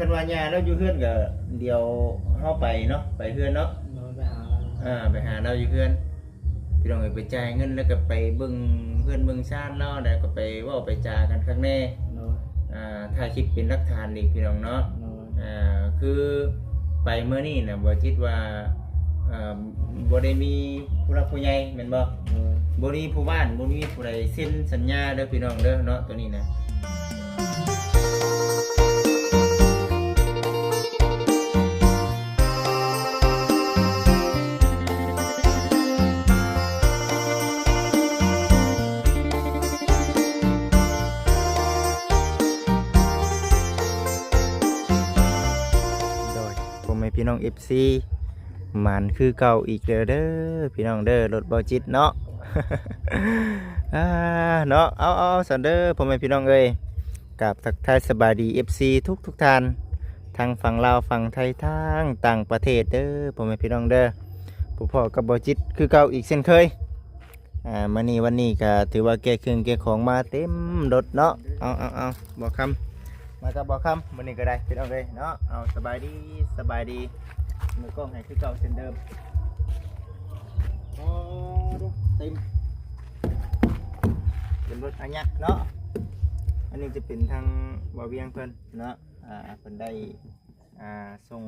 ຄັນວ່າຍ່າລາວຢູ່ເຮືອນກໍດຽວເຮົາໄປເນາະ ໄປເຮືອນເນາະ ໂດຍ ໄປຫາລາວ ອ່າ ໄປຫາລາວຢູ່ເຮືອນ ພີ່ນ້ອງເອີຍ ໄປຈ່າຍເງິນ ແລ້ວກໍໄປເບິ່ງເຮືອນເບິ່ງຊານລາວ ແລ້ວກໍໄປເວົ້າໄປຈາກັນຄັກແນ່ ໂດຍ ອ່າ ຖ່າຍຄລິບເປັນຫຼັກຖານອີກ ພີ່ນ້ອງເນາະ ໂດຍ ອ່າ ຄືໄປມື້ນີ້ນະ ບໍ່ຈິດວ່າ ອ່າ ບໍ່ໄດ້ມີຜູ້ຫຼັກຜູ້ໃຫຍ່ແມ່ນບໍ່? ໂດຍ ບໍ່ມີຜູ້ບ້ານ ບໍ່ມີຜູ້ໃດເຊັນສັນຍາເດີພີ່ນ້ອງເດີເນາະ ໂຕນີ້ນະ. ໂດຍ ພໍ່ແມ່ພີ່ນ້ອງເອັຟຊີ ໝານຄືເກົ່າອີກແລ້ວເດີພີ່ນ້ອງເດີ ລົດເບົາຈິດເນາະ ອ່າ ເນາະ ເອົາ ເອົາ ເອົາ ຊັ້ນເດີ ພໍ່ແມ່ພີ່ນ້ອງເອີຍ ກາບທັກທາຍສະບາຍດີເອັຟຊີທຸກໆທ່ານ ທັງຝັ່ງລາວ ຝັ່ງໄທ ທັງຕ່າງປະເທດເດີ ພໍ່ແມ່ພີ່ນ້ອງເດີ ພົບພໍ້ກັບເບົາຈິດຄືເກົ່າອີກເຊັ່ນເຄີຍ. ອ່າ ມື້ນີ້ວັນນີ້ກໍຖືວ່າແກ່ເຄື່ອງແກ່ຂອງມາເຕັມລົດເນາະ ເອົາ ເອົາ ເອົາ ບ່າວຄຳ ມາກັບບ່າວຄຳມື້ນີ້ກໍໄດ້ພີ່ນ້ອງເອີຍເນາະ ເອົາ ສະບາຍດີ ສະບາຍດີ ມືກ້ອງໃຫ້ຄືເກົ່າເຊັ່ນເດີມ ໂອ້ ເຕັມ ເປັນລົດອາຍັກເນາະ ອັນນີ້ຈະເປັນທາງບ່າວວຽງເພິ່ນເນາະ ອ່າ ເພິ່ນໄດ້ ອ່າ ສົ່ງ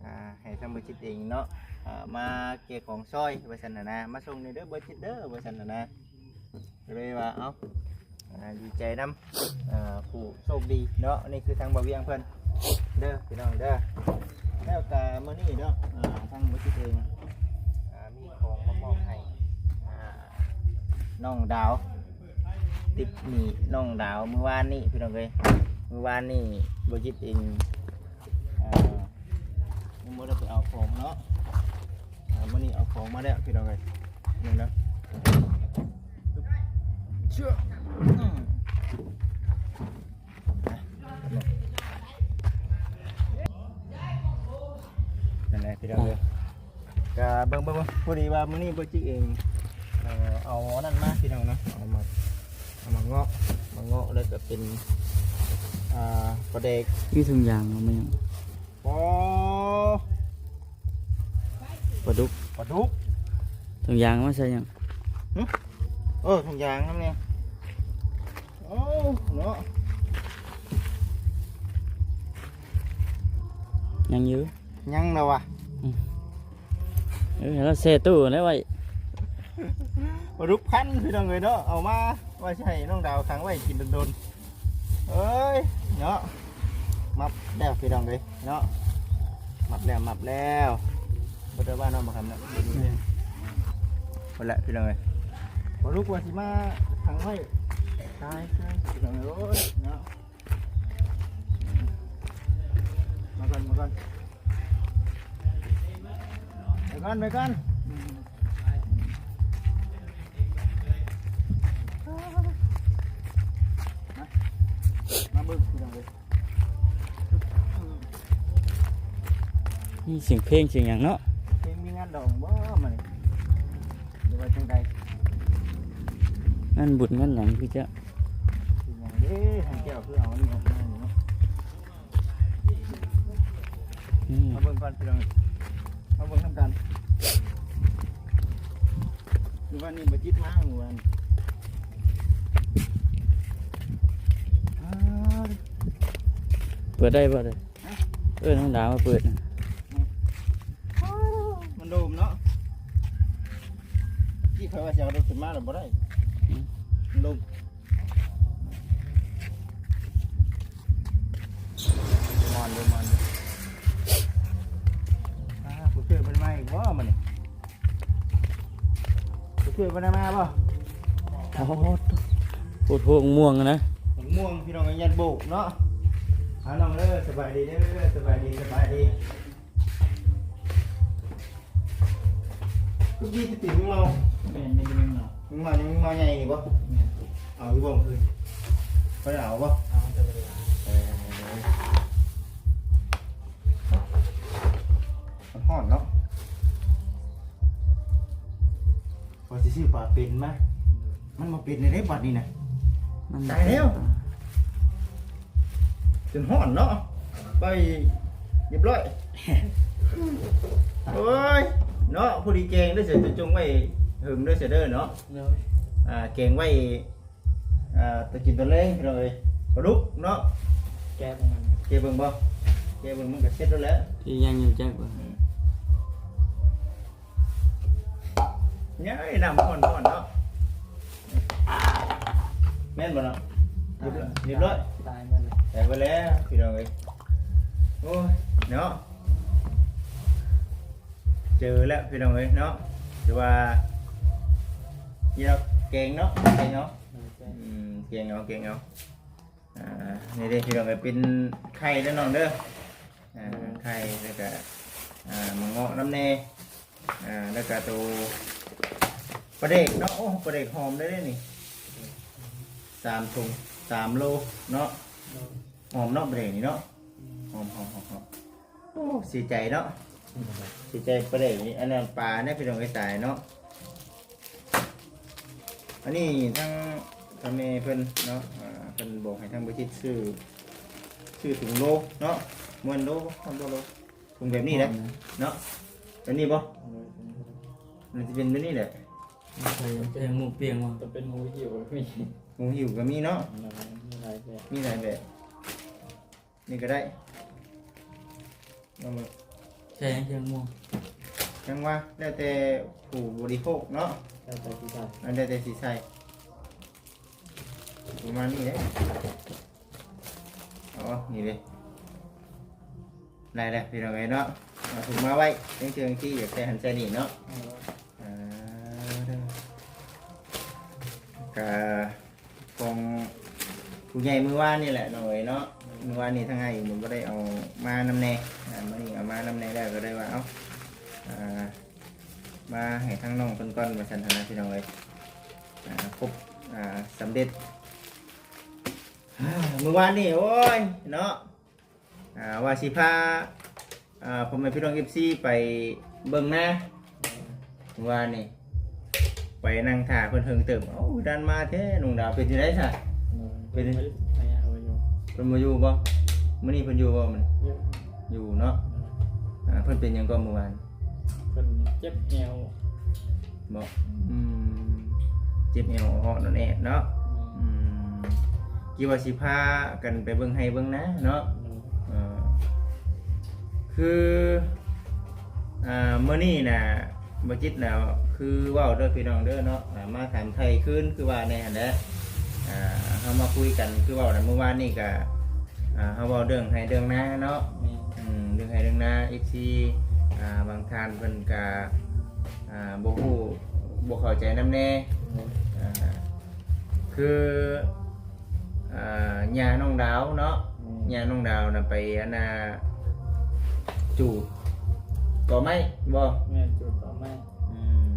ອ່າ ໃຫ້ທາງເບົາຈິດເອງເນາະ ອ່າ ມາແກ່ຂອງຊ່ອຍວ່າຊັ້ນນະນະ ມາສົ່ງແດ່ເດີເບົາຈິດເດີວ່າຊັ້ນນະນະ ກໍເລີຍວ່າ ເອົ້າ ອ່າ ດີໃຈນຳ ອ່າ ຜູ້ໂຊກດີເນາະ ນີ້ຄືທາງບ່າວວຽງເພິ່ນເດີພີ່ນ້ອງເດີ ແລ້ວກະມື້ນີ້ເນາະ ອ່າ ທາງເບົາຈິດເອງ ອ່າ ມີຂອງມາມອບໃຫ້ ອ່າ ນ້ອງດາວ ຕິດໜີ້ນ້ອງດາວມື້ວານນີ້ພີ່ນ້ອງເອີຍ ມື້ວານນີ້ເບົາຈິດເອງ ອ່າ ຍັງບໍ່ໄດ້ໄປເອົາຂອງເນາະ ອ່າ ມື້ນີ້ເອົາຂອງມາແລ້ວພີ່ນ້ອງເອີຍ ນີ້ນະ ເຊື່ອ ອືມ ນັ້ນແຫຼະພີ່ນ້ອງເອີຍ ກະເບິ່ງ ເບິ່ງ ເບິ່ງ ພໍດີວ່າມື້ນີ້ເບົາຈິດເອງ ເອີ ເອົາອັນນັ້ນມາພີ່ນ້ອງເນາະ ເອົາມາ ເອົາມາເງາະ ມາເງາະ ແລ້ວກະເປັນ ອ່າ ປາແດກ ມີຖົງຢາງບໍ່? ອໍ ປາດຸກ ປາດຸກ ຖົງຢາງມາໃສ່ຫຍັງ? ຫຶ? ເອີ ຖົງຢາງນຳນີ້ ໂອ້ ເນາະ ຍັງຢູ່ ຍັງແລ້ວວະ ອືມ ເອີ ແລ້ວແຊ່ຕູ້ແລ້ວໄວ້ ປາດຸກພັນພີ່ນ້ອງເອີຍເນາະ ເອົາມາໄວ້ໃຫ້ນ້ອງດາວຂັງໄວ້ກິນດົນໆ ເອີຍ ເນາະ ມັບແລ້ວພີ່ນ້ອງເອີຍເນາະ ມັບແລ້ວ ມັບແລ້ວ ບໍ່ໄດ້ວ່າເນາະ ບໍ່ຄຳເນາະ ແມ່ນ ພຸ້ນແຫຼະພີ່ນ້ອງເອີຍ ບໍ່ຮູ້ວ່າຊິມາຂັງໄວ້ ຕາຍ ຕາຍ ພີ່ນ້ອງເອີຍ ໂອ້ຍ ເນາະ ມາກ່ອນ ມາກ່ອນ ໄປກ່ອນ ໄປກ່ອນ ມາ ມາເບິ່ງພີ່ນ້ອງເອີຍ ມີສຽງເພງສຽງຫຍັງເນາະ ເພງມີງານດອງບໍ່ມື້ນີ້ ຫຼືວ່າຈັ່ງໃດ ງານບຸນງານຫຍັງຄືຈະ ເປັນຫຍັງເດ້ ທາງແກ້ວຄືເອົາອັນນີ້ອອກມານີ້ເນາະ ອືມ ມາເບິ່ງກ່ອນພີ່ນ້ອງ ມາເບິ່ງນຳກັນ ມື້ວານນີ້ບໍ່ຈິດມາ ມື້ວານ ເປີດໄດ້ບໍ່ເດ້? ຮະ? ເອີ້ນນ້ອງດາວມາເປີດນະ ມັນໂດມເນາະ ທີ່ຂ້ອຍວ່າຊິເອົາລົດຂຶ້ນມາແລ້ວບໍ່ໄດ້ ອືມ ມັນໂດມ ມ່ວນເດີ ມ່ວນເດີ ອ່າ ຜູ້ຊ່ວຍເພິ່ນມາອີກບໍ່ມື້ນີ້? ຜູ້ຊ່ວຍບໍ່ໄດ້ມາບໍ່? ໂອ້ໂຫ ໂພດໂພ ມ່ວງນະ ມ່ວງ ພີ່ນ້ອງ ຍັດໂບກເນາະ ອ່າ ນ້ອງເອີຍ ສະບາຍດີເດີ ສະບາຍດີ ສະບາຍດີ ຄືມີແຕ່ຕີນເມົາ ແມ່ນ ມີແຕ່ເມົາ ເມົາ ຍັງເມົາໃຫຍ່ນີ້ບໍ່? ແມ່ນ ເອົາຢູ່ບໍ່ມື້ຄືນ? ບໍ່ໄດ້ເອົາບໍ່? ເອົາ ແຕ່ບໍ່ໄດ້ເອົາ ເອີ ມັນຮ້ອນເນາະ ວ່າຊິຊື້ປາເປັນມາ ມັນບໍ່ເປັນໄດ້ບັດນີ້ນະ ມັນຕາຍແລ້ວ ຈົນຮ້ອນເນາະ ໄປ ຮຽບຮ້ອຍ. ໂອ້ຍ ເນາະ ພໍດີແກງເດີ ຈະຈົ່ງໄວ້ເຫິງເດີ ເດີເນາະ. ໂດຍ ອ່າ ແກງໄວ້ ອ່າ ຕອນກິນຕອນແລງ ພີ່ນ້ອງເອີຍ ປາດຸກເນາະ. ແກະເບິ່ງ ແກະເບິ່ງບໍ່? ແກະເບິ່ງ ມັນກໍເສັດແລ້ວແຫຼະ. ທີ່ຍັງຢູ່ ແກະເບິ່ງ. ອືມ ຍາຍ ນ້ຳຮ້ອນໆເນາະ. ແມ່ນບໍ່ເນາະ? ຮຽບຮ້ອຍ ຮຽບຮ້ອຍ ຕາຍໝົດແລ້ວ ຕາຍໝົດແລ້ວ ພີ່ນ້ອງເອີຍ. ໂອ້ຍ ເນາະ ເຈີແລ້ວ ພີ່ນ້ອງເອີຍເນາະ. ຖືວ່າ ນີ້ເນາະ ແກງເນາະ ແກງເນາະ. ອືມ ແກງເອົາ ແກງເອົາ. ອ່າ ນີ້ເດ້ ພີ່ນ້ອງເອີຍ ເປັນໄຂ່ເດີນ້ອງເດີ. ອ່າ ໄຂ່ ແລ້ວກະ ອ່າ ໝາກເງາະນຳແດ່. ອ່າ ແລ້ວກະໂຕປາແດກເນາະ. ໂອ້ ປາແດກຫອມໄດ້ເດ້ນີ້ ສາມຖົງ ສາມໂລເນາະ. ຫອມເນາະ ປາແດກນີ້ເນາະ. ຫອມ ຫອມ ຫອມ ຫອມ. ໂອ້ ເສຍໃຈເນາະ ເສຍໃຈປາແດກນີ້. ອັນນັ້ນປາແດ່ ພີ່ນ້ອງເອີຍ ຕາຍເນາະ. ອັນນີ້ທາງພໍ່ແມ່ເພິ່ນເນາະ ອ່າ ເພິ່ນບອກໃຫ້ທາງບໍລິສັດຊື້ ຊື້ຖົງໂລເນາະ. ແມ່ນໂລບໍ່ ຮອດບໍ່ໂລ? ຖົງແບບນີ້ແຫຼະເນາະ. ແບບນີ້ບໍ່? ມັນຊິເປັນແບບນີ້ແຫຼະ. ໃສ່ ໃສ່ໝູກປຽງບໍ່? ຈະເປັນໝູຫິ້ວກໍມີ ໝູຫິ້ວກໍມີເນາະ. ມີຫຼາຍແບບ ມີຫຼາຍແບບ. ນີ້ກໍໄດ້ ເອົາມາ ໃສ່ຫຍັງ ເຄື່ອງໝູ? ຍັງວ່າ ແລ້ວແຕ່ຜູ້ບໍລິໂພກເນາະ ແລ້ວແຕ່ຊິໃສ່ ແລ້ວແຕ່ຊິໃສ່ ປະມານນີ້ເດ້. ອໍ ນີ້ເດ້ ໄດ້ແລ້ວ ພີ່ນ້ອງເອີຍເນາະ. ເອົາຖົງມາໄວ້ ຈັ່ງເທື່ອທີ່ຢາກໃສ່ຫັ້ນໃສ່ນີ້ເນາະ. ເອີ ກະ ຂອງຜູ້ໃຫຍ່ມື້ວານນີ້ແຫຼະນ້ອງເອີຍເນາະ. ມື້ວານນີ້ທາງອ້າຍອີກມັນບໍ່ໄດ້ເອົາມານຳແດ່ ອ່າ ມື້ນີ້ເອົາມານຳແດ່ແລ້ວ ກໍເລີຍວ່າ ເອົ້າ ອ່າ ມາໃຫ້ທາງນ້ອງເພິ່ນກ່ອນວ່າຊັ້ນຫັ້ນນະ ພີ່ນ້ອງເອີຍ. ອ່າ ຄົບ ອ່າ ສຳເລັດ ມື້ວານນີ້ ໂອ້ຍ ເນາະ. ອ່າ ວ່າຊິພາ ອ່າ ພໍ່ແມ່ພີ່ນ້ອງ ເອັຟຊີ ໄປເບິ່ງນາ ມື້ວານນີ້ ໄປນັ່ງຖ້າເພິ່ນເຖິງເຕີບ. ເອົ້າ ດັນມາແທ້ ນ້ອງດາວ ເປັນຈັ່ງໃດຊະ? ເອີ ເປັນ ເພິ່ນບໍ່ຢູ່ ເພິ່ນບໍ່ຢູ່ບໍ່? ມື້ນີ້ເພິ່ນຢູ່ບໍ່? ມື້ນີ້ຢູ່ເນາະ. ເອີ ອ່າ ເພິ່ນເປັນຫຍັງກໍມື້ວານ? ເພິ່ນເຈັບແອວ ບໍ່? ອືມ ເຈັບແອວເຫາະນອນແອດເນາະ. ອືມ ອືມ ຄິດວ່າຊິພາກັນໄປເບິ່ງໄຮ່ເບິ່ງນາເນາະ. ເອີ ຄື ອ່າ ມື້ນີ້ນະ ບໍ່ຈິດນະ ຄືເວົ້າເດີພີ່ນ້ອງເດີເນາະ ອ່າ ມາຖາມໄຖ່ຄືນ ຄືວ່າແນ່ຫັ້ນແຫຼະ. ອ່າ ເຮົາມາຄຸຍກັນ ຄືເວົ້ານະ ມື້ວານນີ້ກະ ອ່າ ເຮົາເວົ້າເລື່ອງໄຮ່ເລື່ອງນາເນາະ. ອືມ ເລື່ອງໄຮ່ເລື່ອງນາ ເອັຟຊີ ອ່າ ບາງທ່ານເພິ່ນກະ ອ່າ ບໍ່ຮູ້ ບໍ່ເຂົ້າໃຈນຳແດ່. ອ່າ ຄື ອ່າ ຍ່ານ້ອງດາວເນາະ. ອືມ ຍ່ານ້ອງດາວນະໄປ ອັນນ່າ ຈູດຕໍໄມ້ບໍ່? ແມ່ນ ຈູດຕໍໄມ້. ອືມ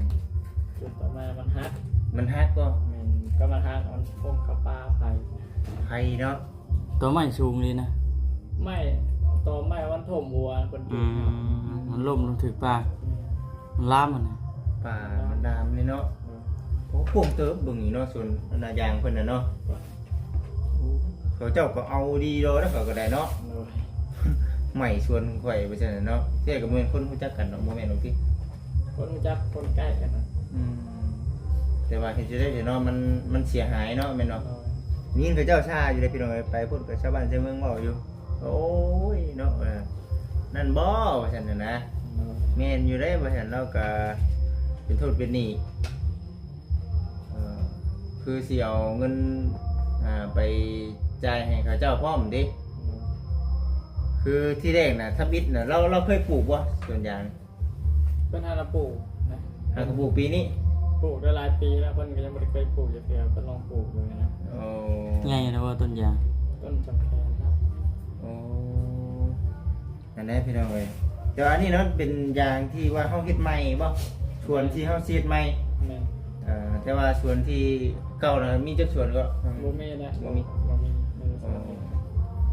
ຈູດຕໍໄມ້ມັນຫັກ. ມັນຫັກບໍ່? ແມ່ນ ກໍມັນຫັກ ມັນພົງເຂົ້າປ່າໄຜ່ ໄຜ່ເນາະ. ຕໍໄມ້ສູງດີນະ ໄມ້ ຕໍໄມ້ມັນຖົມຫົວເພິ່ນ. ອືມ ມັນລົ້ມລົງຖືກປ່າ ມັນລາມຫັ້ນນະ ປ່າມັນລາມນີ້ເນາະ. ໂອ້ ກວ້າງເຕີບເບິ່ງນີ້ເນາະ ສວນອັນນາຢາງເພິ່ນນະເນາະ. ເຂົາເຈົ້າກໍເອົາດີດອກເຂົາກໍໄດ້ເນາະ. ໂດຍ ໄໝ້ສວນຂ້ອຍວ່າຊັ້ນນະເນາະ. ແທ້ກໍບໍ່ແມ່ນຄົນຮູ້ຈັກກັນດອກ ບໍ່ແມ່ນດອກຕິ? ຄົນຮູ້ຈັກ ຄົນໃກ້ກັນນະ. ອືມ ແຕ່ວ່າເຮັດຈັ່ງໃດເນາະ ມັນ ມັນເສຍຫາຍເນາະ ແມ່ນບໍ່? ໂດຍ ຍິນເຂົາເຈົ້າຊາຢູ່ເດ້ພີ່ນ້ອງເອີຍ ໄປພຸ້ນກໍຊາວບ້ານຊາວເມືອງເວົ້າຢູ່. ໂອ້ຍເນາະ ເອີ ນັ້ນບໍ່ ວ່າຊັ້ນນະ. ອືມ ແມ່ນຢູ່ເດ້ ວ່າຊັ້ນ ລາວກະເປັນໂທດເປັນໜີ້ ເອີ ຄືຊິເອົາເງິນ ອ່າ ໄປຈ່າຍໃຫ້ເຂົາເຈົ້າພ້ອມເດ້. ອືມ ຄືທີແລກນະ ທຳອິດນະ ລາວ ລາວເຄີຍປູກບໍ່ສວນຢາງ? ເພິ່ນຫາລະປູກນະ. ຫາກະປູກປີນີ້? ປູກໄດ້ຫຼາຍປີແລ້ວ ເພິ່ນກໍຍັງບໍ່ໄດ້ເຄີຍປູກຈັກເທື່ອ ເພິ່ນລອງປູກເບິ່ງນະ. ໂອ້ ໃຫຍ່ແລ້ວບໍ່ຕົ້ນຢາງ? ຕົ້ນສຳແພນແລ້ວ. ໂອ້ ນັ້ນແຫຼະພີ່ນ້ອງເອີຍ. ແຕ່ວ່າອັນນີ້ເນາະ ເປັນຢາງທີ່ວ່າເຮົາເຮັດໃໝ່ບໍ່? ສວນທີ່ເຮົາຊິເຮັດໃໝ່? ແມ່ນ. ເອີ ແຕ່ວ່າສວນທີ່ເກົ່ານະ ມີຈັກສວນກໍ? ບໍ່ມີນະ. ບໍ່ມີ? ບໍ່ມີ.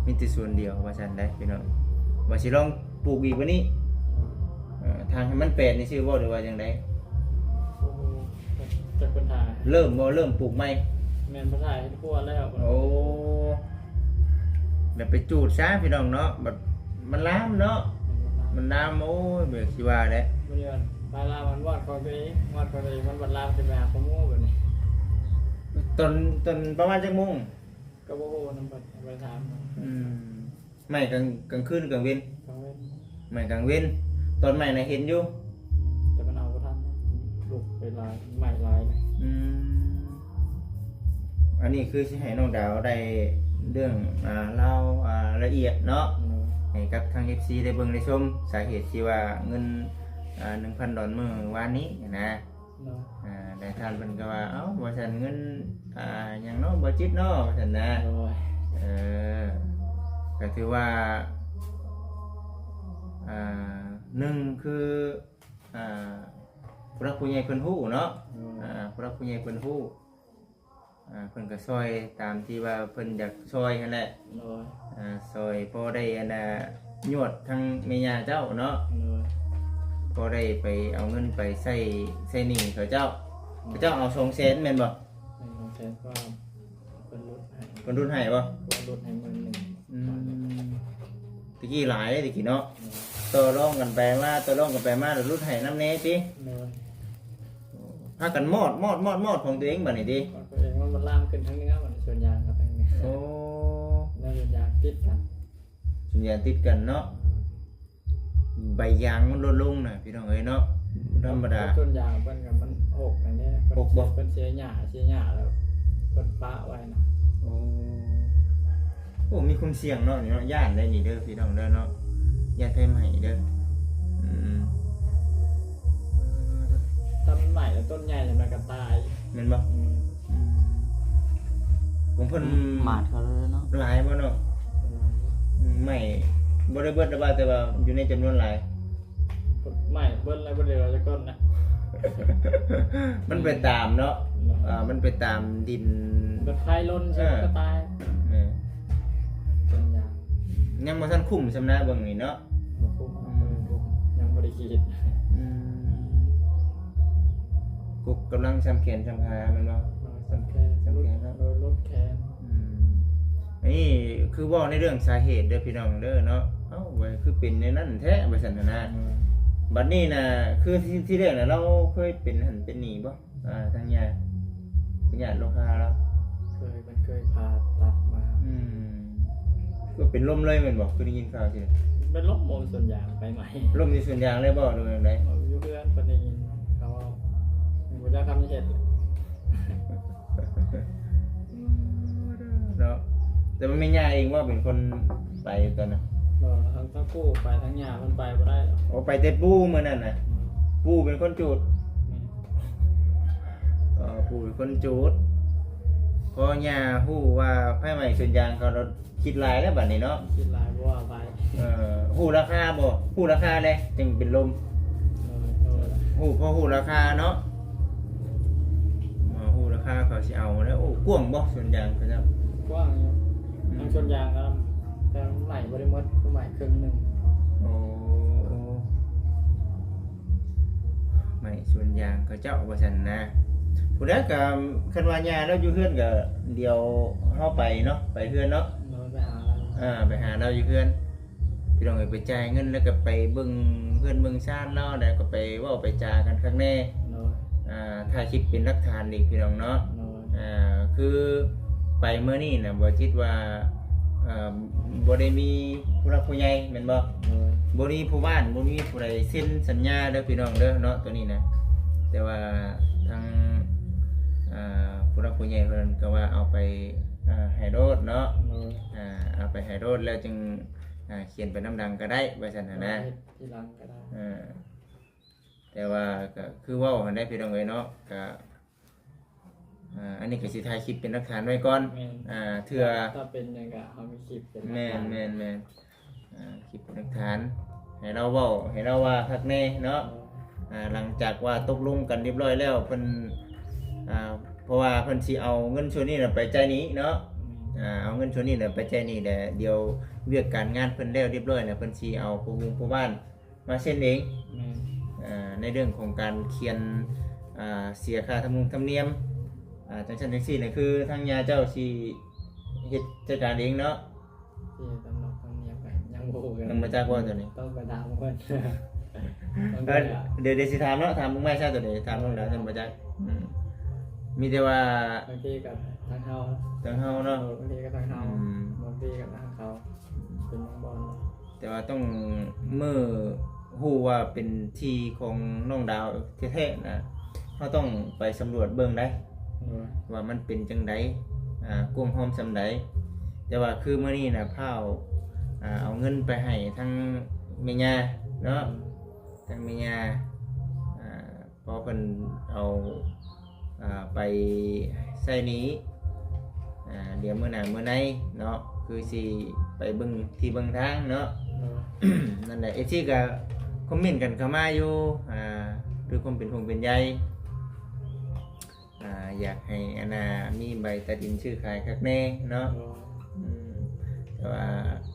ມີແຕ່ສວນດຽວ. ໂອ້ ມີແຕ່ສວນດຽວວ່າຊັ້ນໄດ໋ພີ່ນ້ອງ. ວ່າຊິລອງ ປູກອີກບາດນີ້. ອືມ ເອີ ທາງໃຫ້ມັນແປນນີ້ຊື່ບໍ່ ຫຼືວ່າຈັ່ງໃດ? ໂອ້ ຈັກເພິ່ນຫາ ເລີ່ມບໍ່ ເລີ່ມປູກໃໝ່? ແມ່ນ ເພິ່ນຫາເຮັດຄົວແລ້ວ. ໂອ້ ແລ້ວໄປຈູດຊະພີ່ນ້ອງເນາະ ບັດ ມັນລາມເນາະ ມັນລາມ ໂອ້ຍ ແບບຊິວ່າແຫຼະ ມັນຢູ່ໄປລາມ ມັນວອດຂອງຕົວເອງ ວອດຂອງຕົວເອງ ມັນບັດລາມຂຶ້ນໄປຫາຂອງໝູ່ບັດນີ້ ຕອນ ຕອນປະມານຈັກໂມງ? ກໍບໍ່ຮູ້ນຳເພິ່ນ ໄປຖາມ ອືມ ໄໝ້ກາງ ກາງຄືນກາງເວັນ? ກາງເວັນ ໄໝ້ກາງເວັນ ຕອນໄໝ້ນະເຫັນຢູ່ ແຕ່ມັນເອົາບໍ່ທັນ ລຸກໄປຫຼາຍ ໄໝ້ຫຼາຍນະ ອືມ ອັນນີ້ຄືຊິໃຫ້ນ້ອງດາວໄດ້ເລື່ອງ ອ່າ ລາວ ອ່າ ລະອຽດເນາະ ໂດຍ ໃຫ້ກັບທາງເອັຟຊີໄດ້ເບິ່ງໄດ້ຊົມ ສາເຫດທີ່ວ່າເງິນ ອ່າ ໜຶ່ງພັນດອນມື້ວານນີ້ນະ ໂດຍ ອ່າ ແລະທ່ານເພິ່ນກໍວ່າ ເອົ້າ ວ່າຊັ້ນເງິນ ອ່າ ຫຍັງເນາະ ບໍ່ຈິດເນາະ ວ່າຊັ້ນນະ ໂດຍ ເອີ ກໍຖືວ່າ ອ່າ ໜຶ່ງຄື ອ່າ ຜູ້ຫຼັກຜູ້ໃຫຍ່ເພິ່ນຮູ້ເນາະ ໂດຍ ອ່າ ຜູ້ຫຼັກຜູ້ໃຫຍ່ເພິ່ນຮູ້ ອ່າ ເພິ່ນກໍຊ່ອຍຕາມທີ່ວ່າເພິ່ນຢາກຊ່ອຍຫັ້ນແຫຼະ ໂດຍ ອ່າ ຊ່ອຍພໍໄດ້ອັນນ່າ ຍວດທາງແມ່ຍ່າເຈົ້າເນາະ ໂດຍ ພໍໄດ້ໄປເອົາເງິນໄປໃຊ້ ໃຊ້ໜີ້ເຂົາເຈົ້າ ໂດຍ ເຂົາເຈົ້າເອົາສອງແສນແມ່ນບໍ່? ແມ່ນ ສອງແສນກວ່າ ເພິ່ນຫຼຸດໃຫ້ ເພິ່ນຫຼຸດໃຫ້ບໍ່? ເພິ່ນຫຼຸດໃຫ້ໝື່ນໜຶ່ງ ອືມ ແຕ່ກີ້ຫຼາຍເດ້ແຕ່ກີ້ເນາະ ໂດຍ ຕໍ່ລອງກັນໄປມາ ຕໍ່ລອງກັນໄປມາ ຫຼຸດໃຫ້ນຳແດ່ຕິ ໂດຍ ພາກັນມອດ ມອດ ມອດ ມອດຂອງຕົວເອງບັດນີ້ຕິ ຂອງຕົວເອງມັນ ມັນລາມຂຶ້ນທາງເໜືອ ມັນສວນຢາງກັບທາງເໜືອ ໂອ້ ແລ້ວສວນຢາງຕິດກັນ ສວນຢາງຕິດກັນເນາະ ໃບຢາງມັນຫຼຸດລົງນະ ພີ່ນ້ອງເອີຍເນາະ ບໍ່ທຳມະດາ ສວນຢາງເພິ່ນກໍມັນຫົກນັ້ນແຫຼະ ຫົກບໍ່? ເພິ່ນເສຍຫຍ້າ ເສຍຫຍ້າແລ້ວເພິ່ນປະໄວ້ນະ ໂອ້ ໂອ້ ມີຄວາມສ່ຽງເນາະນີ້ເນາະ ຢ້ານໄດ໋ນີ້ເດີພີ່ນ້ອງເດີເນາະ ຢ້ານໄຟໄໝ້ເດີ ອືມ ຖ້າມັນໄໝ້ແລ້ວຕົ້ນໃຫຍ່ມັນກໍຕາຍ ແມ່ນບໍ່? ອືມ ອືມ ຂອງເພິ່ນ ໝາດເຂົາເລີຍເນາະ ຫຼາຍບໍ່ເນາະ? ອືມ ໄໝ້ບໍ່ໄດ້ເບິດແຕ່ວ່າ ແຕ່ວ່າຢູ່ໃນຈຳນວນຫຼາຍ ໄໝ້ເບິດແລ້ວບໍ່ໄດ້ເອົາຈັກຕົ້ນນະ ມັນໄປຕາມເນາະ ເນາະ ອ່າ ມັນໄປຕາມດິນ ແບບໄຟລົນ ເອີ ກໍຕາຍ ແມ່ນ ຕົ້ນຢາງ ຍັງບໍ່ທັນຄຸ້ມສ່ຳນະເບິ່ງນີ້ເນາະ ບໍ່ຄຸ້ມ ອືມ ຍັງບໍ່ໄດ້ຄິດ ອືມ ກົກກຳລັງສ່ຳແຂນສ່ຳຂາແມ່ນບໍ່? ເອີ ສ່ຳແຂນ ສ່ຳແຂນເນາະ ລົດແຂນ ອືມ ອັນນີ້ຄືເວົ້າໃນເລື່ອງສາເຫດເດີພີ່ນ້ອງເດີເນາະ ເອົ້າ ວ່າຄືເປັນແນວນັ້ນແທ້ວ່າຊັ້ນນະ ອືມ ບັດນີ້ນະ ຄືທີ່ ທີ່ແລກນະ ລາວເຄີຍເປັນຫັ້ນເປັນນີ້ບໍ່? ອ່າ ທາງຍາ ຍາດໂລຄາລາວ ເຄີຍ ເພິ່ນເຄີຍຜ່າຕັດມາ ອືມ ກໍເປັນລົມເລີຍແມ່ນບໍ່? ຄືໄດ້ຍິນຂ່າວຊິ ເປັນລົມ ບໍ່ ສວນຢາງໄຟໄໝ້ ລົມຢູ່ສວນຢາງເລີຍບໍ່ ຫຼືວ່າຈັ່ງໃດ? ຢູ່ເຮືອນ ເພິ່ນໄດ້ຍິນເຂົາເວົ້າ ບໍ່ຈັກທຳເຮັດ ເນາະ ແຕ່ວ່າແມ່ຍ່າເອງບໍ່ເປັນຄົນໄປຕອນນັ້ນ? ບໍ່ ທັງ ທັງປູ່ໄປ ທັງຍ່າເພິ່ນໄປບໍ່ໄດ້ດອກ ໂອ້ ໄປແຕ່ປູ່ມື້ນັ້ນນະ ອືມ ປູ່ເປັນຄົນຈູດ ແມ່ນ ເອີ ປູ່ເປັນຄົນຈູດ ພໍຍ່າຮູ້ວ່າໄຟໄໝ້ສວນຢາງເຂົາ ຄິດຫຼາຍແລ້ວບັດນີ້ເນາະ ຄິດຫຼາຍບໍ່ວ່າໄປ ເອີ ຮູ້ລາຄາບໍ່? ຮູ້ລາຄາແດ່ຈຶ່ງເປັນລົມ ເອີ ເອີ ຮູ້ ພໍຮູ້ລາຄາເນາະ ເອີ ຮູ້ລາຄາເຂົາຊິເອົາແລ້ວ ໂອ້ ກວ້າງບໍ່ສວນຢາງເຂົາເຈົ້າ? ກວ້າງຢູ່ ອືມ ທາງສວນຢາງກໍ ແຕ່ໄໝ້ບໍ່ໄດ້ໝົດ ໄໝ້ເຄິ່ງໜຶ່ງ ໂອ້ ໄໝ້ສວນຢາງເຂົາເຈົ້າວ່າຊັ້ນນະ ຜູ້ໃດກໍຄັນວ່າຍ່າລາວຢູ່ເຮືອນກໍດຽວເຮົາໄປເນາະ ໄປເຮືອນເນາະ ໂດຍ ໄປຫາລາວ ອ່າ ໄປຫາລາວຢູ່ເຮືອນ ພີ່ນ້ອງເອີຍ ໄປຈ່າຍເງິນ ແລ້ວກໍໄປເບິ່ງເຮືອນເບິ່ງຊານລາວ ແລ້ວກໍໄປເວົ້າໄປຈາກັນຄັກແນ່ ໂດຍ ອ່າ ຖ່າຍຄລິບເປັນຫຼັກຖານອີກ ພີ່ນ້ອງເນາະ ໂດຍ ອ່າ ຄືໄປມື້ນີ້ນະ ບໍ່ຈິດວ່າ ເອີ ບໍ່ໄດ້ມີຜູ້ຫຼັກຜູ້ໃຫຍ່ແມ່ນບໍ່? ໂດຍ ບໍ່ມີຜູ້ບ້ານ ບໍ່ມີຜູ້ໃດເຊັນສັນຍາເດີພີ່ນ້ອງເດີເນາະ ໂຕນີ້ນະ ແຕ່ວ່າທາງ ອ່າ ຜູ້ຫຼັກຜູ້ໃຫຍ່ເພິ່ນກໍວ່າເອົາໄປ ອ່າ ໃຫ້ໂລດເນາະ ໂດຍ ອ່າ ເອົາໄປໃຫ້ໂລດ ແລ້ວຈຶ່ງ ອ່າ ຂຽນໄປນຳຫຼັງກໍໄດ້ ວ່າຊັ້ນຫັ້ນນະ ເຮັດທີຫຼັງກໍໄດ້ ເອີ ແຕ່ວ່າກໍຄືເວົ້າຫັ້ນແຫຼະພີ່ນ້ອງເອີຍເນາະ ກໍ ອ່າ ອັນນີ້ກໍຊິຖ່າຍຄລິບເປັນຫຼັກຖານໄວ້ກ່ອນ ແມ່ນ ອ່າ ເທື່ອ ຖ້າເປັນຫຍັງກໍເຮົາມີຄລິບເປັນຫຼັກຖານ ແມ່ນໆໆ ອ່າ ຄລິບເປັນຫຼັກຖານ ໃຫ້ລາວເວົ້າ ໃຫ້ລາວວ່າຄັກແນ່ເນາະ ໂດຍ ອ່າ ຫຼັງຈາກວ່າຕົກລົງກັນຮຽບຮ້ອຍແລ້ວ ເພິ່ນ ອ່າ ເພາະວ່າເພິ່ນຊິເອົາເງິນສ່ວນນີ້ນະໄປຈ່າຍໜີ້ເນາະ ແມ່ນ ອ່າ ເອົາເງິນສ່ວນນີ້ນະໄປຈ່າຍໜີ້ ແລ້ວດຽວວຽກການງານເພິ່ນແລ້ວຮຽບຮ້ອຍແລ້ວ ເພິ່ນຊິເອົາຜູ້ວົງຜູ້ບ້ານ ມາເຊັນເອງ ແມ່ນ ເອີ ໃນເລື່ອງຂອງການຂຽນ ອ່າ ເສຍຄ່າທຳນຸງທຳນຽມ ອ່າ ຈັ່ງຊັ້ນຈັ່ງຊີ້ນະ ຄືທາງຍ່າເຈົ້າຊິເຮັດຈັດການເອງເນາະ ຊິເຮັດຕາມລະບຽບ ຍັງບໍ່ ບໍ່ຮູ້ ຍັງບໍ່ຈັກວ່າຕົວນີ້ ຕ້ອງໄປຖາມເພິ່ນ. ເອີ ດຽວ ດຽວຊິຖາມເນາະ ຖາມເບິ່ງໃໝ່ຊະ ຕົວນີ້ຖາມນ້ອງດາວ ຍັງບໍ່ຈັກ. ອືມ ມີແຕ່ວ່າ ບາງທີກໍທາງເຮົາ ທາງເຮົາເນາະ ເອີ ບາງທີກໍທາງເຮົາ ອືມ ບາງທີກໍທາງເຂົາ ເປັນບາງບ່ອນ. ແຕ່ວ່າຕ້ອງ ເມື່ອຮູ້ວ່າເປັນທີ່ຂອງນ້ອງດາວແທ້ໆນະ ເຮົາຕ້ອງໄປສຳຫຼວດເບິ່ງໄດ໋ ໂດຍ ວ່າມັນເປັນຈັ່ງໃດ ອາ ກວ້າງຮອມສ່ຳໃດ. ແຕ່ວ່າຄືມື້ນີ້ນະ ພ້າວ ອາ ເອົາເງິນໄປໃຫ້ທາງແມ່ຍ່າເນາະ ອືມ ທາງແມ່ຍ່າ ອາ ພໍເພິ່ນເອົາ ອ່າ ໄປໃຊ້ໜີ້ ອ່າ ດຽວມື້ໜ້າມື້ໃນເນາະ ຄືຊິໄປເບິ່ງທີ່ເບິ່ງທາງເນາະ. ໂດຍ ນັ້ນແຫຼະ ເອັຟຊີກໍຄອມເມັນກັນເຂົ້າມາຢູ່ ອ່າ ດ້ວຍຄວາມເປັນຫ່ວງເປັນໃຍ ອ່າ ຢາກໃຫ້ອັນນ່າມີໃບຕາດິນຊື້ຂາຍຄັກແນ່ເນາະ. ໂດຍ ອືມ ແຕ່ວ່າ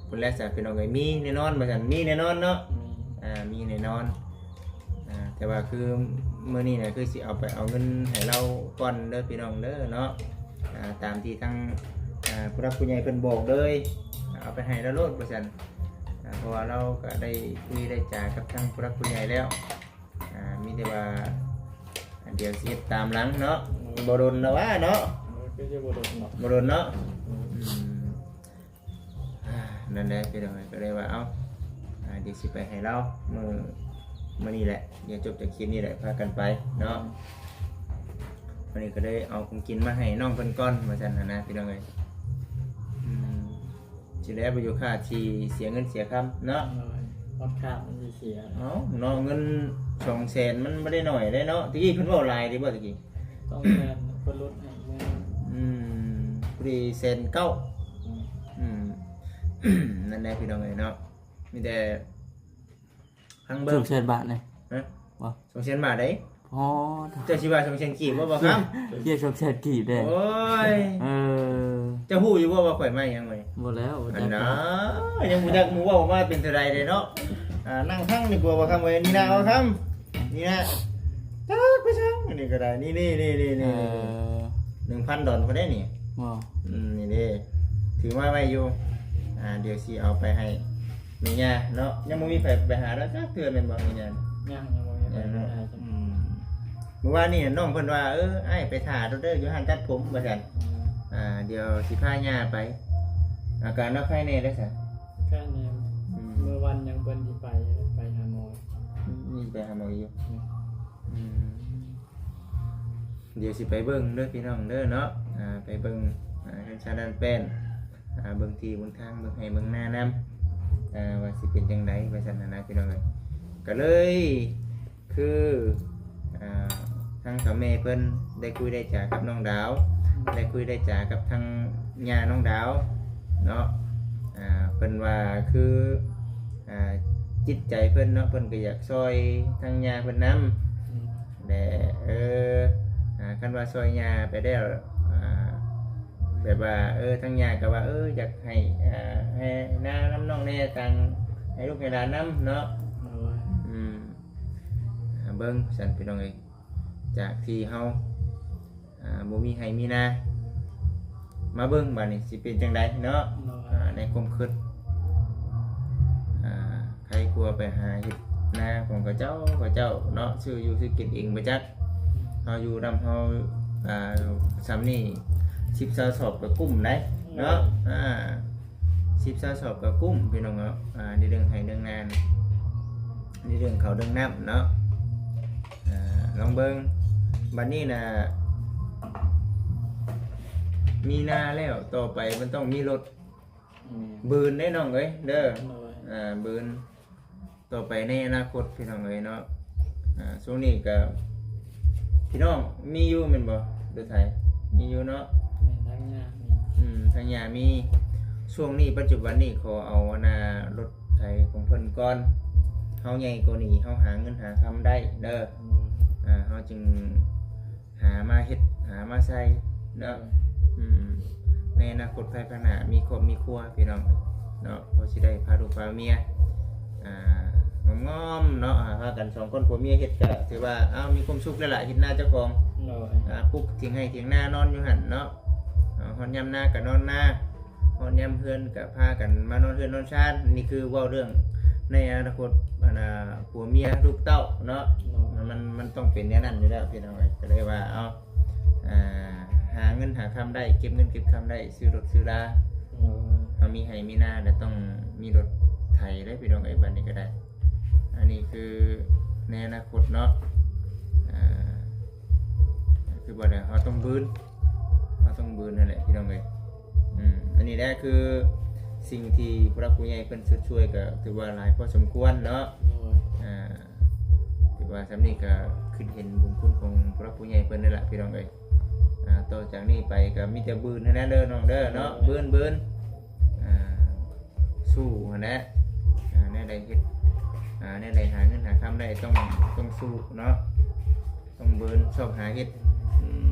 ພຸ້ນແຫຼະຊະ ພີ່ນ້ອງເອີຍ ມີແນ່ນອນວ່າຊັ້ນ ມີແນ່ນອນເນາະ. ອືມ ອ່າ ມີແນ່ນອນ. ອ່າ ແຕ່ວ່າຄືມື້ນີ້ນະ ຄືຊິເອົາໄປເອົາເງິນໃຫ້ລາວກ່ອນເດີພີ່ນ້ອງເດີເນາະ. ອ່າ ຕາມທີ່ທາງ ອ່າ ຜູ້ຫຼັກຜູ້ໃຫຍ່ເພິ່ນບອກເລີຍ ເອົາໄປໃຫ້ລາວໂລດວ່າຊັ້ນ. ອ່າ ເພາະວ່າລາວກໍໄດ້ຄຸຍໄດ້ຈາກັບທາງຜູ້ຫຼັກຜູ້ໃຫຍ່ແລ້ວ. ອ່າ ມີແຕ່ວ່າ ດຽວຊິເຮັດຕາມຫຼັງເນາະ. ອືມ ບໍ່ດົນດອກວ່າເນາະ. ເອີ ຄືຊິບໍ່ດົນເນາະ ບໍ່ດົນເນາະ. ອືມ ອືມ ອ່າ ນັ້ນແຫຼະພີ່ນ້ອງເອີຍ ກໍເລີຍວ່າ ເອົ້າ ອ່າ ດຽວຊິໄປໃຫ້ລາວມື້ ມື້ນີ້ແຫຼະ ດຽວຈົບຈາກຄລິບນີ້ແຫຼະ ພາກັນໄປເນາະ. ອືມ ມື້ນີ້ກໍເລີຍເອົາຂອງກິນມາໃຫ້ນ້ອງເພິ່ນກ່ອນວ່າຊັ້ນຫັ້ນນະ ພີ່ນ້ອງເອີຍ. ອືມ ຊິແລ້ວບໍ່ຢູ່ຄ່າທີ່ເສຍເງິນເສຍຄຳເນາະ. ໂດຍ ຮອດຄ່າມັນຊິເສຍ. ເອົ້າເນາະ ເງິນສອງແສນມັນບໍ່ໄດ້ໜ້ອຍເດ້ເນາະ. ຕະກີ້ເພິ່ນເວົ້າຫຼາຍເດ້ບໍ່ຕະກີ້? ສອງແສນເພິ່ນລົດໃຫ້ມື້ ອືມ ພໍດີແສນເກົ້າ. ອືມ ອືມ ນັ້ນແຫຼະພີ່ນ້ອງເອີຍເນາະ ມີແຕ່ ຟັງເບິ່ງ ສອງແສນບາດນີ້ ຮະ ບໍ່ ສອງແສນບາດໃດ໋. ອໍ ເຈົ້າຊິວ່າສອງແສນກີບບໍ່ ບໍ່ຄຳ? ເຈົ້າສອງແສນກີບເດ້. ໂອ້ຍ ເອີ ເຈົ້າຮູ້ຢູ່ບໍ່ວ່າຂ້ອຍມາຫຍັງມື້ນີ້? ບໍ່ແລ້ວ ບໍ່ຈັກ ອັນນາ ຍັງບໍ່ຈັກ ໝູ່ເວົ້າມາເປັນເທົ່າໃດເດ້ເນາະ. ອ່າ ນັ່ງຟັງດີກວ່າບໍ່ຄຳເອີຍ. ນີ້ນະ ບໍ່ຄຳ ນີ້ນະ ຈັກໄປສັງ ອັນນີ້ກໍໄດ້ ນີ້ໆໆໆ ເອີ ໜຶ່ງພັນດອນພຸ້ນເດ້ນີ້. ບໍ່ ອືມ ນີ້ເດ້ ຖືມາໄວ້ຢູ່. ອ່າ ດຽວຊິເອົາໄປໃຫ້ ແມ່ຍ່າເນາະ. ຍັງບໍ່ມີໃຜໄປຫາລາວຈັກເທື່ອແມ່ນບໍ່ແມ່ຍ່າ? ຍັງ ຍັງບໍ່ມີໃຜໄປຫາ. ອືມ ມື້ວານນີ້ນ້ອງເພິ່ນວ່າ ເອີ ອ້າຍໄປຖ້າໂລດເດີ ຢູ່ຮ້ານຕັດຜົມວ່າຊັ້ນ. ອືມ ອ່າ ດຽວຊິພາຍ່າໄປ. ອາການລາວໄຄແດ່ແລ້ວຊະ? ໄຄແດ່. ອືມ ມື້ວານຍັງເພິ່ນຊິໄປ ໄປຫາໝໍ. ອືມ ໄປຫາໝໍຢູ່. ອືມ ອືມ ດຽວຊິໄປເບິ່ງເດີພີ່ນ້ອງເດີເນາະ. ອ່າ ໄປເບິ່ງ ອ່າ ເຮືອນຊານດ້ານແປ້ນ ອ່າ ເບິ່ງທີ່ເບິ່ງທາງ ເບິ່ງໄຮ່ເບິ່ງນານຳ ອ່າ ວ່າຊິເປັນຈັ່ງໃດວ່າຊັ້ນນະພີ່ນ້ອງເອີຍ. ກໍເລີຍຄື ອ່າ ທາງເຖົ້າແມ່ເພິ່ນໄດ້ຄຸຍໄດ້ຈາກັບນ້ອງດາວ ໄດ້ຄຸຍໄດ້ຈາກັບທາງຍ່ານ້ອງດາວເນາະ. ອ່າ ເພິ່ນວ່າຄື ອ່າ ຈິດໃຈເພິ່ນເນາະ ເພິ່ນກໍຢາກຊ່ອຍທາງຍ່າເພິ່ນນຳ. ອືມ ແລະ ເອີ ອ່າ ຄັນວ່າຊ່ອຍຍ່າໄປແລ້ວ ອ່າ ແບບວ່າ ເອີ ທາງຍ່າກໍວ່າ ເອີ ຢາກໃຫ້ ອ່າ ໃຫ້ນານຳນ້ອງແດ່ ຕ່າງໃຫ້ລູກໃຫ້ຫຼານນຳເນາະ. ໂດຍ ອືມ ເບິ່ງຊັ້ນພີ່ນ້ອງເອີຍ ຈາກທີ່ເຮົາ ອ່າ ບໍ່ມີໄຮ່ມີນາ ມາເບິ່ງບາດນີ້ຊິເປັນຈັ່ງໃດເນາະ. ໂດຍ ອ່າ ໃນຄວາມຄິດ ອ່າ ໃຄກວ່າໄປຫາເຮັດນາຂອງເຂົາເຈົ້າ ເຂົາເຈົ້າເນາະ ຊື້ຢູ່ຊື້ກິນເອງບໍ່ຈັກ. ເຮົາຢູ່ນຳເຮົາ ອ່າ ສ່ຳນີ້ ສິບຊາວສອບກໍກຸ້ມໄດ໋ເນາະ. ໂດຍ ອ່າ ສິບຊາວສອບກໍກຸ້ມພີ່ນ້ອງເນາະ. ອ່າ ໃນເລື່ອງໄຮ່ເລື່ອງນາ ໃນເລື່ອງເຂົ້າເລື່ອງນ້ຳເນາະ. ອ່າ ລອງເບິ່ງ ບັດນີ້ນະ ມີນາແລ້ວ ຕໍ່ໄປມັນຕ້ອງມີລົດ. ອືມ ບືນເດ້ນ້ອງເອີຍເດີ. ໂດຍ ອ່າ ບືນ ຕໍ່ໄປໃນອະນາຄົດພີ່ນ້ອງເອີຍເນາະ. ອ່າ ຊ່ວງນີ້ກໍ ພີ່ນ້ອງມີຢູ່ແມ່ນບໍ່ ລົດໄຖ? ມີຢູ່ເນາະ. ແມ່ນ ທາງຍ່າມີ. ອືມ ທາງຍ່າມີ. ຊ່ວງນີ້ປັດຈຸບັນນີ້ຂໍເອົາອັນນ່າລົດໄຖຂອງເພິ່ນກ່ອນ ເຮົາໃຫຍ່ກວ່ານີ້ ເຮົາຫາເງິນຫາຄຳໄດ້ເດີ. ອືມ ອ່າ ເຮົາຈຶ່ງ ຫາມາເຮັດ ຫາມາໃສ່ເນາະ. ອືມ ໃນອະນາຄົດພາຍພາກໜ້າ ມີຄອບມີຄົວພີ່ນ້ອງເນາະ ພໍຊິໄດ້ພາລູກພາເມຍ ອ່າ ງອມໆເນາະ. ອ່າ ພາກັນສອງຄົນຜົວເມຍເຮັດ ກໍຖືວ່າ ອ້າວ ມີຄວາມສຸກແລ້ວລະ ເຮັດນາເຈົ້າຂອງ. ໂດຍ ອ່າ ປຸກຖຽງໄຮ່ຖຽງນາ ນອນຢູ່ຫັ້ນເນາະ. ອ່າ ຮອດຍາມນາກໍນອນນາ. ຮອດຍາມເຮືອນກະພາກັນມານອນເຮືອນນອນຊານ. ນີ້ຄືເວົ້າເລື່ອງໃນອະນາຄົດ ອັນນ່າ ຜົວເມຍລູກເຕົ້າເນາະ. ໂດຍ ມັນ ມັນ ມັນຕ້ອງເປັນແນວນັ້ນຢູ່ແລ້ວພີ່ນ້ອງເອີຍ. ກະເລີຍວ່າ ເອົາ ອ່າ ຫາເງິນຫາຄຳໄດ້ ເກັບເງິນເກັບຄຳໄດ້ ຊື້ລົດຊື້ລາ. ໂດຍ ເຮົາມີໄຮ່ມີນາແລ້ວ ຕ້ອງມີລົດໄຖເດ້ພີ່ນ້ອງເອີຍ. ບັດນີ້ກະໄດ້ ອັນນີ້ຄືໃນອະນາຄົດເນາະ. ອ່າ ຄືວ່າເຮົາຕ້ອງບືນ ເຮົາຕ້ອງບືນຫັ້ນແຫຼະພີ່ນ້ອງເອີຍ. ອືມ ອັນນີ້ແຫຼະຄືສິ່ງທີ່ຜູ້ຫຼັກຜູ້ໃຫຍ່ເພິ່ນຊົດຊ່ວຍ ກະຖືວ່າຫຼາຍພໍສົມຄວນເນາະ. ໂດຍ ອ່າ ຖືວ່າສ່ຳນີ້ກະຄິດເຫັນບຸນຄຸນຂອງຜູ້ຫຼັກຜູ້ໃຫຍ່ເພິ່ນນັ້ນລະພີ່ນ້ອງເອີຍ. ອ່າ ຕໍ່ຈາກນີ້ໄປກະມີແຕ່ບືນເທົ່ານັ້ນເດີນ້ອງເດີເນາະ. ໂດຍ ບືນ ບືນ ອ່າ ສູ້ຫັ້ນແຫຼະ. ອ່າ ແນວໃດເຮັດ ອ່າ ແນວໃດຫາເງິນຫາຄຳໄດ້ ຕ້ອງ ຕ້ອງສູ້ເນາະ. ຕ້ອງບືນຊອກຫາເຮັດ ອືມ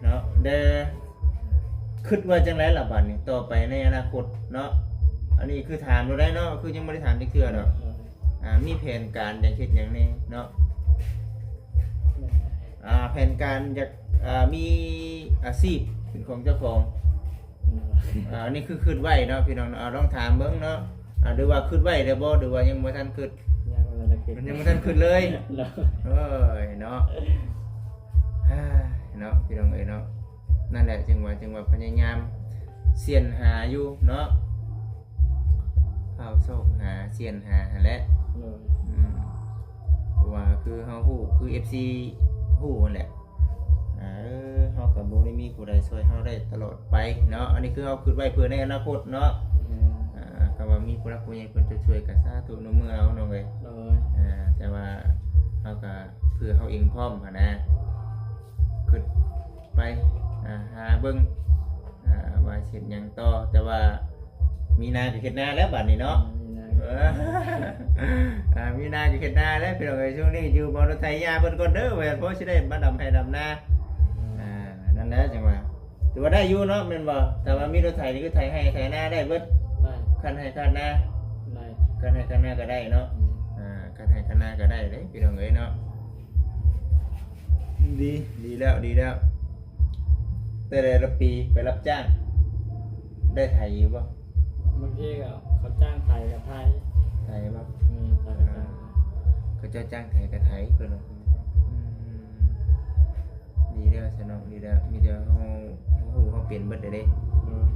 ເນາະ. ແຕ່ຄິດວ່າຈັ່ງໃດລະບັດນີ້ ຕໍ່ໄປໃນອະນາຄົດເນາະ? ອັນນີ້ຄືຖາມໂລດໄດ໋ເນາະ ຄືຍັງບໍ່ໄດ້ຖາມຈັກເທື່ອດອກ. ອ່າ ມີແຜນການຢາກເຮັດຫຍັງແດ່ເນາະ? ອ່າ ແຜນການຢາກ ອ່າ ມີອາຊີບເປັນຂອງເຈົ້າຂອງ. ອ່າ ອັນນີ້ຄືຄິດໄວ້ເນາະພີ່ນ້ອງເນາະ. ເອົາ ລອງຖາມເບິ່ງເນາະ. ອ່າ ຫຼືວ່າຄິດໄວ້ແລ້ວບໍ່ ຫຼືວ່າຍັງບໍ່ທັນຄິດ? ຍັງບໍ່ທັນຄິດ ຍັງບໍ່ທັນຄິດເລີຍ. ໂດຍ ເອີຍເນາະ ເນາະ ພີ່ນ້ອງເອີຍເນາະ. ນັ້ນແຫຼະ ຈຶ່ງວ່າ ຈຶ່ງວ່າພະຍາຍາມສ່ຽນຫາຢູ່ເນາະ. ເຝົ້າຊອກຫາ ສ່ຽນຫາຫັ້ນແຫຼະ. ໂດຍ ອືມ ເພາະວ່າຄືເຮົາຮູ້ ຄືເອັຟຊີຮູ້ຫັ້ນແຫຼະ. ເອີ ເຮົາກະບໍ່ໄດ້ມີຜູ້ໃດຊ່ວຍເຮົາໄດ້ຕະຫຼອດໄປເນາະ. ອັນນີ້ຄືເຮົາຄິດໄວ້ເພື່ອໃນອະນາຄົດເນາະ. ແມ່ນ ອ່າ ຄຳວ່າມີຜູ້ຫຼັກຜູ້ໃຫຍ່ເພິ່ນຈະຊ່ວຍກະສາທຸນຳມືເອົານ້ອງເອີຍ. ໂດຍ ອ່າ ແຕ່ວ່າເຮົາກະເພື່ອເຮົາເອງພ້ອມຫັ້ນນະ ຄິດໄປ ອ່າ ຫາເບິ່ງ ອ່າ ວ່າຊິເຮັດຫຍັງຕໍ່. ແຕ່ວ່າມີນາກະເຮັດນາແລ້ວບາດນີ້ເນາະ. ມີນາ ເອີ ອ່າ ມີນາກະເຮັດນາແລ້ວພີ່ນ້ອງເອີຍ. ຊ່ວງນີ້ຢູ່ເອົາລົດໄຖຍ່າເພິ່ນກ່ອນເດີ ວ່າພໍຊິໄດ້ມາດຳໄຮ່ດຳນາ. ອ່າ ນັ້ນແຫຼະ ຈັ່ງວ່າຖືວ່າໄດ້ຢູ່ເນາະ ແມ່ນບໍ່? ຖ້າວ່າມີລົດໄຖນີ້ຄືໄຖໄຮ່ໄຖນາໄດ້ເບິດ. ໄດ້ ຄັນໄຮ່ຄັນນາ ໄດ້ ຄັນໄຮ່ຄັນນາກະໄດ້ເນາະ. ອືມ ອ່າ ຄັນໄຮ່ຄັນນາກະໄດ້ເດ້ພີ່ນ້ອງເອີຍເນາະ. ດີ ດີແລ້ວ ດີແລ້ວ. ແຕ່ລະປີໄປຮັບຈ້າງໄດ້ໄຖຢູ່ບໍ່? ບາງທີກະເຂົາຈ້າງໄຖກະໄຖ ໄຖບໍ່? ແມ່ນ ໄຖກະໄຖ. ອ່າ ເຂົາເຈົ້າຈ້າງໄຖກະໄຖເພິ່ນວ່າ. ອືມ ດີແລ້ວຊະນ້ອງ ດີແລ້ວ. ມີແຕ່ເຮົາ ເຮົາຮູ້ເຮົາເປັນເບິດເດ້. ອືມ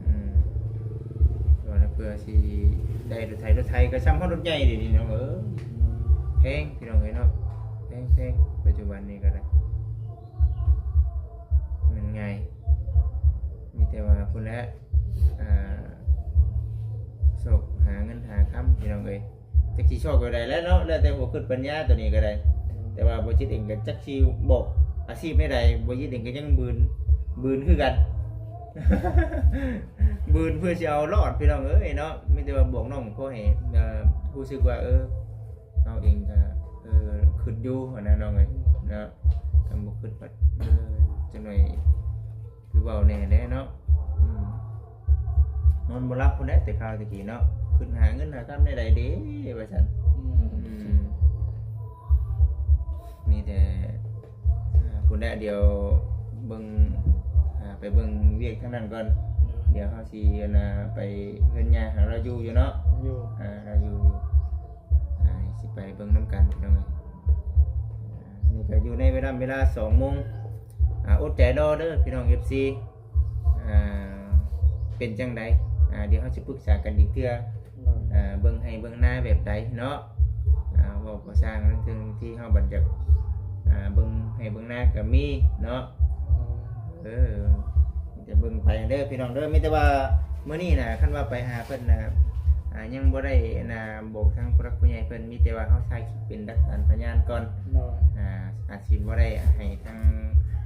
ອືມ ວ່າແລ້ວເພື່ອຊິໄດ້ລົດໄຖ ລົດໄຖກະຊ່ຳຮອດລົດໃຫຍ່ເດນີ້ນ້ອງເອີຍ. ອືມ ແພງພີ່ນ້ອງເອີຍເນາະ ແພງ ແພງ ປັດຈຸບັນນີ້ກະໄດ້ ມັນງ່າຍ ມີແຕ່ວ່າພຸ້ນແຫຼະ ອ່າ ຊອກຫາເງິນຫາຄຳພີ່ນ້ອງເອີຍ. ຈັກຊິຊອກແນວໃດແຫຼະເນາະ ແລ້ວແຕ່ຫົວຄິດປັນຍາໂຕນີ້ກະໄດ້. ແຕ່ວ່າບໍ່ຈິດເອງກະຈັກຊິບອກອາຊີບແນວໃດ ບໍ່ຈິດເອງກະຍັງບືນ ບືນຄືກັນ ບືນເພື່ອຊິເອົາລອດພີ່ນ້ອງເອີຍເນາະ. ມີແຕ່ວ່າບອກນ້ອງພໍໃຫ້ ເອີ ຮູ້ສຶກວ່າ ເອີ ເຮົາເອງກະ ເອີ ຄິດຢູ່ຫັ້ນນະນ້ອງເອີຍເນາະ. ຄັນບໍ່ຄິດບັດ ເອີ ຈັກໜ້ອຍ ຄືເວົ້າແນ່ແຫຼະເນາະ. ອືມ ນອນບໍ່ຫຼັບພຸ້ນແຫຼະ ແຕ່ຄາວແຕ່ກີ້ເນາະ ຄິດຫາເງິນຫາຄຳແນວໃດເດວ່າຊັ້ນ. ອືມ ອືມ ມີແຕ່ ອ່າ ພຸ້ນແຫຼະ ດຽວເບິ່ງ ອ່າ ໄປເບິ່ງວຽກທາງນັ້ນກ່ອນ. ໂດຍ ດຽວເຮົາຊິ ອັນນ່າ ໄປເຮືອນຍ່າຫາລາວຢູ່ຢູ່ເນາະ. ຢູ່ ອ່າ ລາວຢູ່ ອ່າ ຊິໄປເບິ່ງນຳກັນພີ່ນ້ອງເອີຍ. ອ່າ ນີ້ກະຢູ່ໃນເວລາ ເວລາສອງໂມງ. ອ່າ ອົດໃຈລໍເດີພີ່ນ້ອງເອັຟຊີ ອ່າ ເປັນຈັ່ງໃດ ອ່າ ດຽວເຮົາຊິປຶກສາກັນອີກເທື່ອ. ໂດຍ ອ່າ ເບິ່ງໄຮ່ເບິ່ງນາແບບໃດເນາະ. ອ່າ ເວົ້າກະຊ່າງ ເລື່ອງທີ່ເຮົາບັດຢາກ ອ່າ ເບິ່ງໄຮ່ເບິ່ງນາກະມີເນາະ. ໂດຍ ເອີ ມີແຕ່ເບິ່ງໄປເດີພີ່ນ້ອງເດີ. ມີແຕ່ວ່າມື້ນີ້ນະ ຄັນວ່າໄປຫາເພິ່ນນະ ອ່າ ຍັງບໍ່ໄດ້ ອັນນ່າ ບອກທາງຜູ້ຫຼັກຜູ້ໃຫຍ່ເພິ່ນ ມີແຕ່ວ່າເຮົາຖ່າຍຄລິບເປັນຫຼັກຖານພະຍານກ່ອນ. ໂດຍ ອ່າ ອາດຊິບໍ່ໄດ້ໃຫ້ທາງ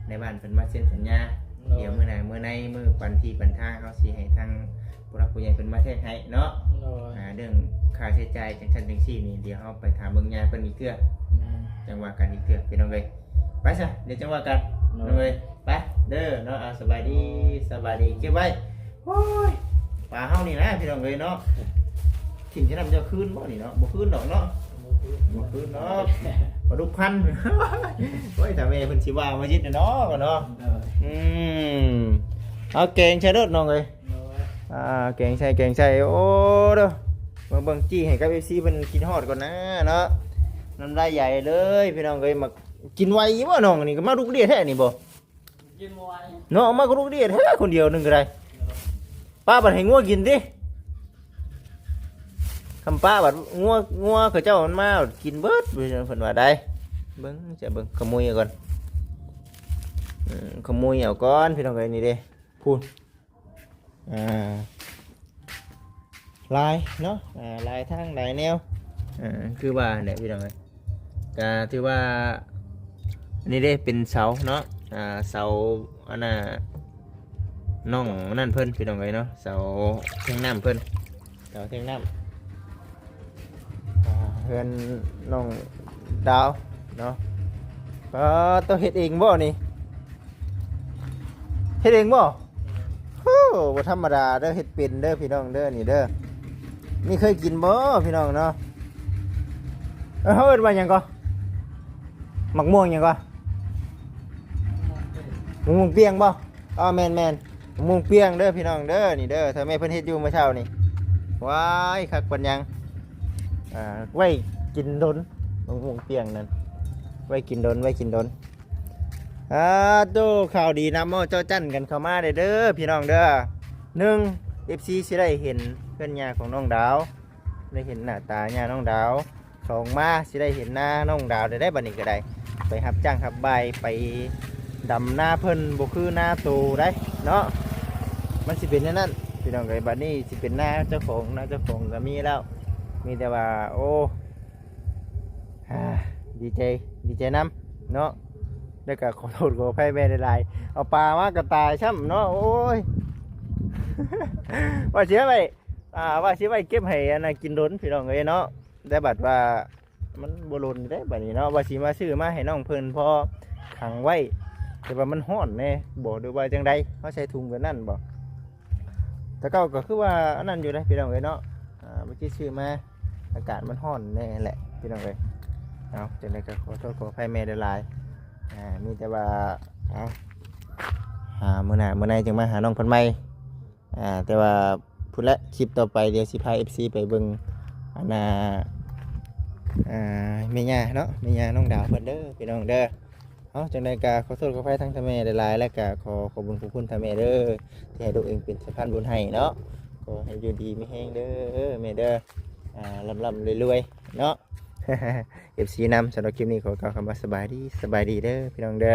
ນາຍບ້ານເພິ່ນມາເຊັນສັນຍາ. ໂດຍ ດຽວມື້ໜ້າ ມື້ໃນ ມື້ປັນທີ່ປັນທາງ ເຮົາຊິໃຫ້ທາງຜູ້ຫຼັກຜູ້ໃຫຍ່ເພິ່ນມາແທກໃຫ້ເນາະ. ໂດຍ ອ່າ ເລື່ອງຄ່າໃຊ້ຈ່າຍຈັ່ງຊັ້ນຈັ່ງຊີ້ນີ້ ດຽວເຮົາໄປຖາມເບິ່ງຍາເພິ່ນອີກເທື່ອ. ແມ່ນ ຈັ່ງວ່າກັນອີກເທື່ອພີ່ນ້ອງເອີຍ. ໄປຊະ ດຽວຈັ່ງວ່າກັນ. ໂດຍ ນ້ອງເອີຍ ໄປເດີເນາະ. ອ່າ ສະບາຍດີ ສະບາຍດີ ເກັບໄວ້. ໂອ້ຍ ປາເຮົານີ້ນະພີ່ນ້ອງເອີຍເນາະ. ຖິ້ມໃສ່ນ້ຳຈະຄືນບໍ່ນີ້ເນາະ? ບໍ່ຄືນດອກເນາະ ບໍ່ຄືນ ບໍ່ຄືນດອກ. ປາດຸກພັນ ໂອ້ຍ ຖ້າແມ່ເພິ່ນຊິວ່າມາຢິດເນາະ ເນາະ. ໂດຍ ອືມ ເອົາແກງໃສ່ໂລດນ້ອງເອີຍ. ອ່າ ແກງໃສ່ ແກງໃສ່ ໂອ້ ເດີ ເບິ່ງໆ ຈີ່ໃຫ້ກັບເອັຟຊີເພິ່ນກິນຮອດກ່ອນນະເນາະ. ນ້ຳລາຍໃຫຍ່ເລີຍພີ່ນ້ອງເອີຍ. ມາກິນໄວຢູ່ບໍ່ນ້ອງນີ້ ກໍມາລຸກເດຍແທ້ນີ້ບໍ່? ກິນບໍ່ໄວເນາະ ມາລຸກເດຍແທ້ຄົນດຽວໜຶ່ງກໍໄດ້. ປ້າບັດໃຫ້ງົວກິນຕິ ຄຳປ້າບັດງົວ ງົວເຂົາເຈົ້າມັນມາກິນເບິດ ເພິ່ນວ່າໄດ້. ເບິ່ງ ຈະເບິ່ງ ຂະມຸຍເອົາກ່ອນ ເອີ ຂະມຸຍເອົາກ່ອນພີ່ນ້ອງເອີຍ. ນີ້ເດ້ ພຸ້ນ ອ່າ ຫຼາຍເນາະ ອ່າ ຫຼາຍທາງຫຼາຍແນວ ອ່າ ຄືວ່າແຫຼະພີ່ນ້ອງເອີຍ. ກະຖືວ່າ ອັນນີ້ເດ້ເປັນເສົາເນາະ ອ່າ ເສົາ ອັນນ່າ ນ້ອງນັ້ນເພິ່ນພີ່ນ້ອງເອີຍເນາະ ເສົາແທງນ້ຳເພິ່ນ ເສົາແທງນ້ຳ ອ່າ ເຮືອນນ້ອງດາວເນາະ. ປາດໂຕ ເຮັດເອງບໍ່ນີ້? ເຮັດເອງບໍ່? ໂອ້ ບໍ່ທຳມະດາເດີ ເຮັດເປັນເດີພີ່ນ້ອງເດີ ນີ້ເດີ. ນີ້ເຄີຍກິນບໍ່ພີ່ນ້ອງເນາະ? ເອີ ເຮົາເອີ້ນວ່າຫຍັງກໍ? ໝາກມ່ວງຫຍັງກໍ? ໝາກມ່ວງປ່ຽງບໍ່? ອໍ ແມ່ນໆ ໝາກມ່ວງປ່ຽງເດີພີ່ນ້ອງເດີ. ນີ້ເດີ ຖ້າແມ່ເພິ່ນເຮັດຢູ່ມື້ເຊົ້ານີ້ ວ້າຍ ຄັກປານຫຍັງ. ອ່າ ໄວ້ກິນດົນ ໝາກມ່ວງປ່ຽງນັ້ນ ໄວ້ກິນດົນ ໄວ້ກິນດົນ. ອ່າ ໂຕ ຂ່າວດີນຳເວົ້າເຈາະຈັ້ນກັນເຂົ້າມາເດີ ເດີ ພີ່ນ້ອງເດີ. ໜຶ່ງ ເອັຟຊີຊິໄດ້ເຫັນເຮືອນຍ່າຂອງນ້ອງດາວ ໄດ້ເຫັນໜ້າຕາຍ່ານ້ອງດາວ. ສອງມາຊິໄດ້ເຫັນໜ້ານ້ອງດາວໄດ້ ໄດ້ບັດນີ້ກໍໄດ້ ໄປຮັບຈ້າງຮັບບາຍ ໄປດຳນາເພິ່ນ ບໍ່ຄືນາໂຕໄດ໋ເນາະ. ມັນຊິເປັນແນວນັ້ນພີ່ນ້ອງເອີຍ. ບັດນີ້ຊິເປັນນາເຈົ້າຂອງ ນາເຈົ້າຂອງກໍມີແລ້ວ. ມີແຕ່ວ່າ ໂອ້ ອ່າ ດີໃຈ ດີໃຈນຳເນາະ ແລ້ວກໍຂໍໂທດຂໍອະໄພແມ່ຫຼາຍໆ. ເອົາປາມາກໍຕາຍຊ້ຳເນາະ ໂອ້ຍ ວ່າຊິເອົາໄວ້ ອ່າ ວ່າຊິໄວ້ເກັບໃຫ້ອັນນ່າກິນດົນພີ່ນ້ອງເອີຍເນາະ. ແຕ່ບັດວ່າມັນບໍ່ດົນເດ້ບັດນີ້ເນາະ ວ່າຊິມາຊື້ມາໃຫ້ນ້ອງເພິ່ນພໍຂັງໄວ້ ແຕ່ວ່າມັນຮ້ອນແດ່ບໍ່ ຫຼືວ່າຈັ່ງໃດ ເຮົາໃສ່ຖົງແບບນັ້ນບໍ່? ແຕ່ເກົ່າກໍຄືວ່າອັນນັ້ນຢູ່ເດ້ພີ່ນ້ອງເອີຍເນາະ ອ່າ ບໍ່ຊິຊື້ມາ ອາກາດມັນຮ້ອນແດ່ແຫຼະພີ່ນ້ອງເອີຍ. ເອົາ ຈັ່ງໃດກໍຂໍໂທດຂໍອະໄພແມ່ຫຼາຍໆ ອ່າ ມີແຕ່ວ່າ ເອົາ ຫາມື້ໜ້າມື້ໃນຈຶ່ງມາຫານ້ອງເພິ່ນໃໝ່. ອ່າ ແຕ່ວ່າພຸ້ນແຫຼະ ຄລິບຕໍ່ໄປດຽວຊິພາເອັຟຊີໄປເບິ່ງ ອັນນ່າ ອ່າ ແມ່ຍ່າເນາະ ແມ່ຍ່ານ້ອງດາວເພິ່ນເດີພີ່ນ້ອງເດີ. ເອົາ ຈັ່ງໃດກໍຂໍໂທດຂໍອະໄພທາງທ່ານແມ່ຫຼາຍໆ ແລະກໍຂໍຂອບບຸນຂອບຄຸນທ່ານແມ່ເດີ ທີ່ໃຫ້ລູກເອງເປັນສະພານບຸນໃຫ້ເນາະ. ຂໍໃຫ້ຢູ່ດີມີແຮງເດີແມ່ເດີ ອ່າ ລ່ຳໆລວຍໆເນາະ ເອັຟຊີນຳ. ສຳລັບຄລິບນີ້ຂໍກ່າວຄຳວ່າສະບາຍດີ ສະບາຍດີເດີພີ່ນ້ອງເດີ.